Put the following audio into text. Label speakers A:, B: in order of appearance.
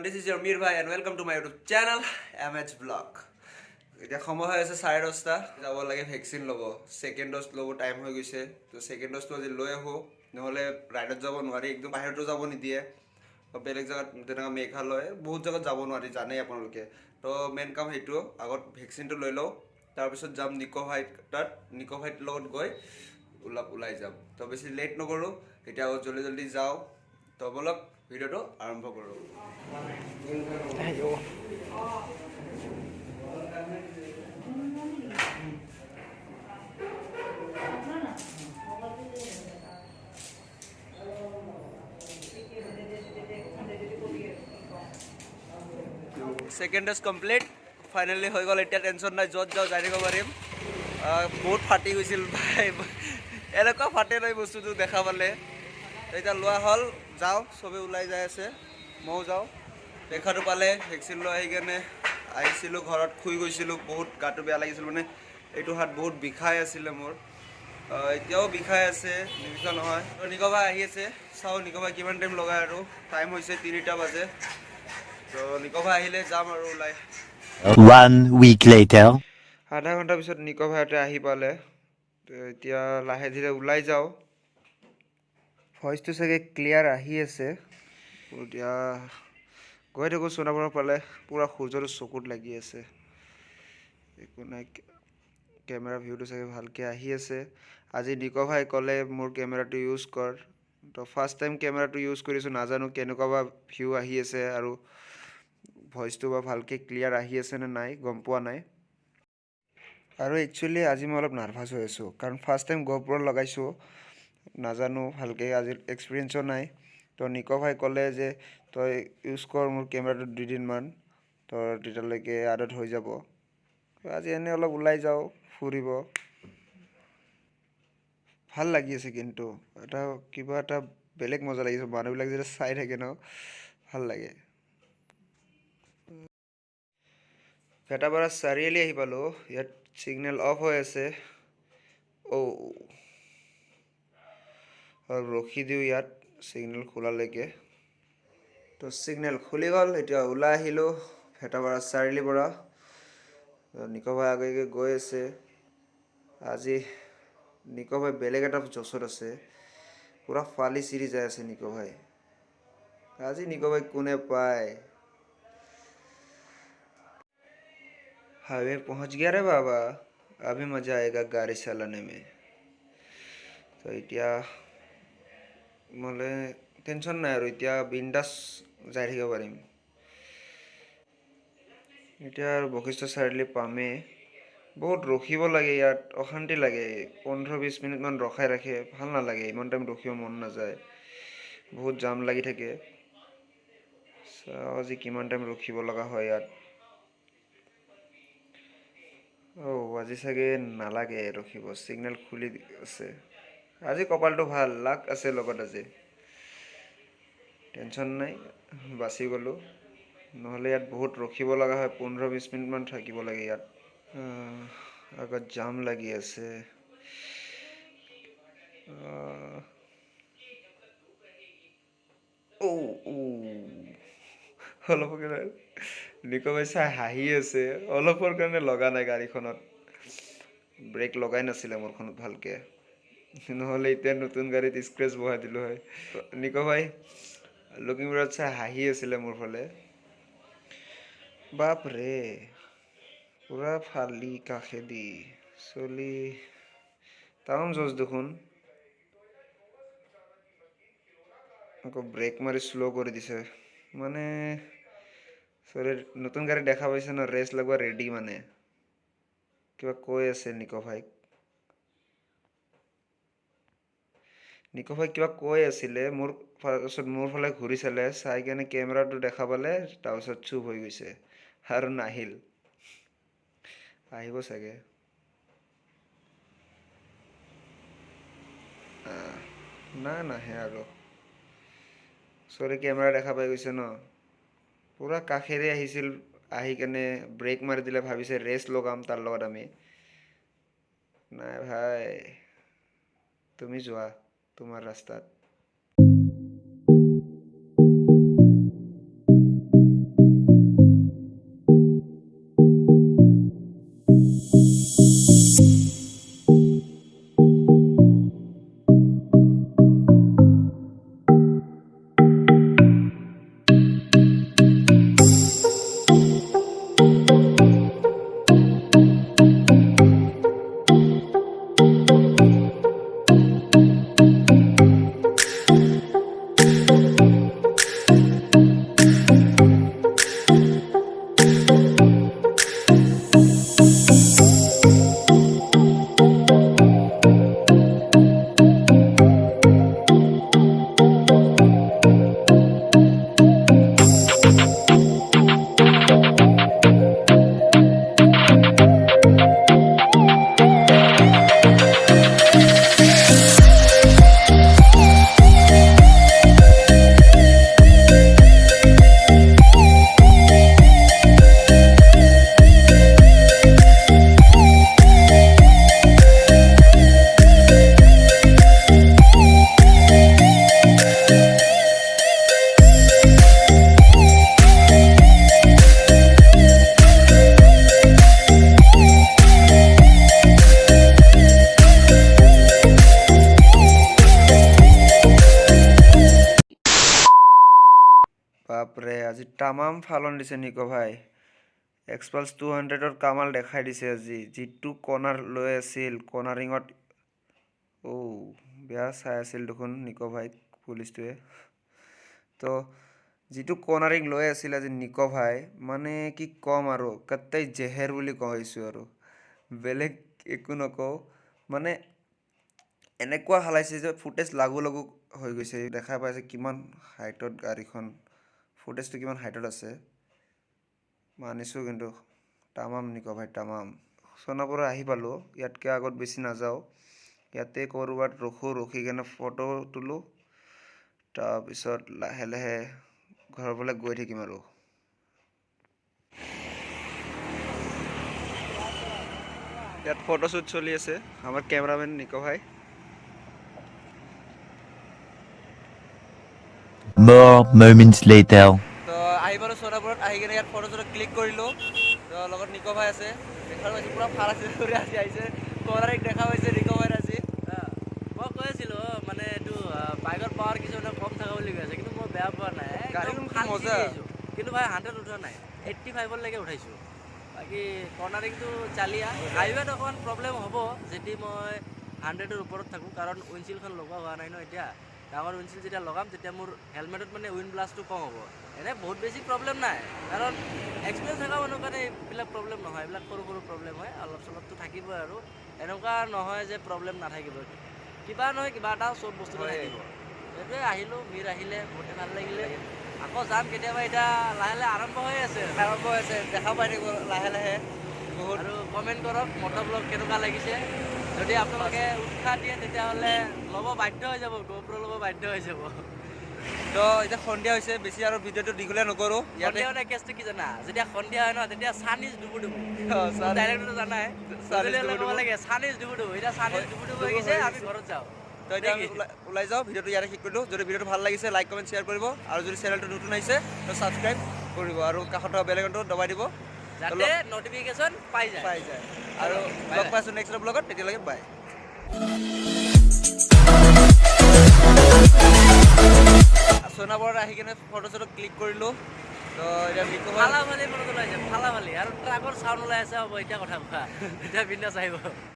A: This is your Mir Bhai and welcome to my YouTube channel MH Vlog. এতিয়া সময় হৈ আছে 10:30। যাব লাগে ভেকচিন ল'ব, ছেকেণ্ড ড'জ ল'ব টাইম হৈ গৈছে। তো ছেকেণ্ড ড'জটো আজি লৈ আহোঁ, নহ'লে ৰাইডত যাব নোৱাৰি, একদম বাহিৰতো যাব নিদিয়ে। বেলেগ জেগাত যেনেকুৱা মেঘালয় বহুত জেগাত যাব নোৱাৰি, জানেই আপোনালোকে। তো মেইন কাম সেইটো, আগত ভেকচিনটো লৈ লওঁ, তাৰপিছত যাম নিক ভাইট তাত, নিক ভাইটিৰ লগত গৈ ওলাই যাম। তো বেছি লেট নকৰোঁ, এতিয়া জল্দি জল্দি যাওঁ। তো ব'লক ভিডিঅ'টো আৰম্ভ কৰোঁ। ছেকেণ্ড ড'জ কমপ্লিট ফাইনেলি হৈ গ'ল। এতিয়া টেনশ্যন নাই, য'ত যাওঁ যাই থাকিব পাৰিম। বহুত ফাটি গৈছিল ভাই, এনেকুৱা ফাটে নাই বস্তুটো দেখা পালে। এতিয়া লোৱা হ'ল, যাওঁ, চবেই ওলাই যাই আছে, ময়ো যাওঁ। দেখাটো পালে, ভেকচিন লৈ আহি কেনে আহিছিলোঁ ঘৰত, শুই গৈছিলোঁ। বহুত গাটো বেয়া লাগিছিল, মানে এইটো হাত বহুত বিষাই আছিলে মোৰ। এতিয়াও বিষাই আছে, নিবিষা নহয়। তো নিকো ভাই আহি আছে, চাওঁ নিকো ভাই কিমান টাইম লগাই আৰু। টাইম হৈছে 3টা বাজে। তো নিকো ভাই আহিলে যাম আৰু ওলাই।
B: One week later.
A: আধা ঘণ্টাৰ পিছত নিকো ভাইহঁতে আহি পালে। তো এতিয়া লাহে ধীৰে ওলাই যাওঁ। ভইচটো চাগে ক্লিয়াৰ আহি আছে। এতিয়া গৈ থাকোঁ সোণাপুৰৰ ফালে। পূৰা সূৰ্যটো চকুত লাগি আছে, একো নাই। কেমেৰা ভিউটো চাগে ভালকৈ আহি আছে। আজি নিকো ভাই ক'লে মোৰ কেমেৰাটো ইউজ কৰ। তো ফাৰ্ষ্ট টাইম কেমেৰাটো ইউজ কৰিছোঁ, নাজানো কেনেকুৱা বা ভিউ আহি আছে আৰু ভইচটো বা ভালকৈ ক্লিয়াৰ আহি আছে নে নাই গম পোৱা নাই। আৰু একচুৱেলি আজি মই অলপ নাৰ্ভাছ হৈ আছোঁ, কাৰণ ফাৰ্ষ্ট টাইম গ'প্ৰ' লগাইছোঁ, নাজানো ভালকৈ, আজি এক্সপিৰিয়েঞ্চো নাই। তো নিকো ভাই ক'লে যে তই ইউজ কৰ মোৰ কেমেৰাটো দুদিনমান, তোৰ তেতিয়ালৈকে আদত হৈ যাব। আজি এনেই অলপ ওলাই যাওঁ ফুৰিব, ভাল লাগি আছে। কিন্তু এটা কিবা এটা বেলেগ মজা লাগিছে, মানুহবিলাক যেতিয়া চাই থাকে ন, ভাল লাগে। ভেটাপাৰা চাৰিআলি আহি পালোঁ, ইয়াত ছিগনেল অফ হৈ আছে। অ' অলপ ৰখি দিওঁ ইয়াত ছিগনেল খোলালৈকে। তো ছিগনেল খুলি গ'ল, এতিয়া ওলাই আহিলোঁ ভেটাপাৰা চাৰিআলিৰ পৰা। নিকো ভাই আগে আগে গৈ আছে। আজি নিকো ভাই বেলেগ এটা জচত আছে, পূৰা ফালি চিৰি যাই আছে নিকো ভাই। আজি নিকো ভাই কোনে পায়। हाईवे पहुंच गया रे बाबा, अभी मज़ा आएगा गाड़ी चलाने में। তো এতিয়া মানে টেনশ্যন নাই আৰু, এতিয়া বিন্দাছ যাই থাকিব পাৰিম। এতিয়া আৰু বশিষ্ঠ চাৰিআলি পামেই। বহুত ৰখিব লাগে ইয়াত, অশান্তি লাগে। 15-20 মিনিটমান ৰখাই ৰাখে, ভাল নালাগে, ইমান টাইম ৰখিব মন নাযায়, বহুত জাম লাগি থাকে। চাওঁ আজি কিমান টাইম ৰখিব লগা হয় ইয়াত। অ' আজি চাগে নালাগে ৰখিব, ছিগনেল খুলি আছে। আজি কপালটো ভাল, লাক আছে লগত, আজি টেনশ্যন নাই, বাচি গ'লোঁ। নহ'লে ইয়াত বহুত ৰখিব লগা হয়, 15-20 মিনিটমান থাকিব লাগে ইয়াত। আগত জাম লাগি আছে। অ' অলপৰ কাৰণে নিকো ভাই চাই হাঁহি আছে, অলপৰ কাৰণে লগা নাই গাড়ীখনত, ব্ৰেক লগাই নাছিলে মোৰখনত ভালকৈ, নহ'লে এতিয়া নতুন গাড়ীত স্ক্ৰেচ বহাই দিলোঁ হয়। নিকো ভাই লুকিং মিৰত চাই হাঁহি আছিলে মোৰ ফালে। বাপৰে, পূৰা ফালি কাষেদি চলি তামাম জজ দেখোন। আকৌ ব্ৰেক মাৰি শ্ল' কৰি দিছে, মানে চৰি নতুন গাড়ী দেখা পাইছে ন, ৰেচ লগোৱা ৰেডি, মানে কিবা কৈ আছে নিকো ভাইক। নিকো ভাই কিবা কৈ আছিলে মোৰ, তাৰপিছত মোৰ ফালে ঘূৰি চালে, চাই কেনে কেমেৰাটো দেখা পালে, তাৰপিছত চুপ হৈ গৈছে আৰু নাহিল। আহিব চাগে। না নাহে আৰু, চৰি কেমেৰা দেখা পাই গৈছে ন, পূৰা কাষেৰে আহিছিল, আহি কেনে ব্ৰেক মাৰি দিলে, ভাবিছে ৰেচ লগাম তাৰ লগত আমি। নাই ভাই, তুমি যোৱা তোমাৰ ৰাস্তাত। আজি তামাম ফালন দিছে নিকো ভাই। এক্সপালছ 200ৰ কামাল দেখাই দিছে আজি। যিটো কৰ্ণাৰ লৈ আছিল কৰ্ণাৰিঙত, অ' বেয়া চাই আছিল দেখোন নিকো ভাইক পুলিচটোৱে। তো যিটো কৰ্ণাৰিং লৈ আছিল আজি নিকো ভাই, মানে কি ক'ম আৰু, কত্তই জেহেৰ বুলি কৈছোঁ আৰু, বেলেগ একো নকওঁ। মানে এনেকুৱা হালাইছে যে ফুটেজ লাগু লাগু হৈ গৈছে। দেখা পাইছে কিমান হাইটত গাড়ীখন, ফুটেজটো কিমান হাইটত আছে। মানিছোঁ কিন্তু তামাম নিকো ভাই, তামাম। সোণাপুৰ আহি পালোঁ, ইয়াতকৈ আগত বেছি নাযাওঁ। ইয়াতে ক'ৰবাত ৰখোঁ, ৰখি কেনে ফটো তোলোঁ, তাৰপিছত লাহে লাহে ঘৰৰ ফালে গৈ থাকিম আৰু। ইয়াত ফটোশ্বুট চলি আছে, আমাৰ কেমেৰামেন নিকো ভাই।
B: More moments later.
A: তো আহি পালোঁ সোণাপুৰত, আহি কিনে ইয়াত ফটো চটো ক্লিক কৰিলোঁ। তো লগত নিকো ভাই আছে, দেখা পাইছোঁ পূৰা ভাল আছে কৰি আজি আহিছে। কৰ্ণাৰিক দেখা পাইছে নিকো ভাইৰ আজি।
C: মই কৈ আছিলোঁ মানে এইটো বাইকৰ পাৱাৰ কিছুমানে কম থকা বুলি কৈ আছে, কিন্তু মই বেয়া পোৱা নাই।
A: গাড়ীখন
C: একদম
A: মজা।
C: কিন্তু ভাই 100 উঠোৱা নাই, 85লৈকে উঠাইছোঁ। বাকী কৰ্ণাৰিংটো চালিয়া হাইৱেত অকণমান প্ৰব্লেম হ'ব যদি মই 100ৰ ওপৰত থাকোঁ, কাৰণ উইণ্ডচিলখন লগোৱা হোৱা নাই ন এতিয়া। ডাঙৰ উইণ্ডচিল যেতিয়া লগাম তেতিয়া মোৰ হেলমেটত মানে উইণ্ড ব্লাষ্টটো কম হ'ব। এনে বহুত বেছি প্ৰব্লেম নাই, কাৰণ এক্সপিৰিয়েঞ্চ থকা মানুহৰ কাৰণে এইবিলাক প্ৰব্লেম নহয়, এইবিলাক সৰু সৰু প্ৰব্লেম হয়, অলপ চলপতো থাকিবই আৰু। এনেকুৱা নহয় যে প্ৰব্লেম নাথাকিব, কিবা নহয় কিবা এটা চব বস্তুতে থাকিব। সেইটোৱে আহিলোঁ, মীৰ আহিলে বহুতে ভাল লাগিলে, আকৌ যাম কেতিয়াবা। এতিয়া লাহে লাহে আৰম্ভ হৈ আছে,
A: আৰম্ভ হৈছে, দেখা পাই থাকিব লাহে লাহে বহুত।
C: আৰু কমেণ্ট কৰক মটৰ ব্লগ কেনেকুৱা লাগিছে। যদি আপোনালোকে উৎসাহ দিয়ে তেতিয়াহ'লে ল'ব বাধ্য হৈ যাব, গোপ্ৰ ল'ব বাধ্য হৈ যাব।
A: তো এতিয়া সন্ধিয়া হৈছে, বেছি আৰু ভিডিঅ'টো দীঘলীয়া নকৰোঁ ইয়াতে।
C: সন্ধিয়া মানে কেছটো কি জানা, যেতিয়া সন্ধিয়া হয় ন তেতিয়া ছান is ডুবু ডুবু। ডাইৰেক্টটো জানাই
A: ছান is
C: ক'ব লাগে, ছান is ডুবু ডুবু। এতিয়া ছান is ডুবু ডুবু হৈ গৈছে, আমি ঘৰত যাওঁ।
A: তো এতিয়া আমি ওলাই যাওঁ, ভিডিঅ'টো ইয়াতে শেষ কৰিলোঁ। যদি ভিডিঅ'টো ভাল লাগিছে লাইক কমেণ্ট শ্বেয়াৰ কৰিব, আৰু যদি চেনেলটো নতুন আহিছে তো ছাবস্ক্ৰাইব কৰিব, আৰু কাষত থকা বেল আইকনটো দবাই দিব
C: যাতে নটিফিকেশ্যন পাই যায়।
A: পাই যায়। আৰু লগ পাইছোঁ নেক্সট ব্লগত, তেতিয়ালৈকে বাই। সোণাপুৰত আহি কিনে ফটো চটো ক্লিক কৰিলোঁ। তো এতিয়া নিকো ভাই
C: ফালা ফালি ফটো ওলাইছে, ফালা ফালি, আৰু ট্ৰাকৰ চাউণ্ড ওলাই আছে। হ'ব এতিয়া কথা কোৱা, এতিয়া বিন্দাছ আহিব।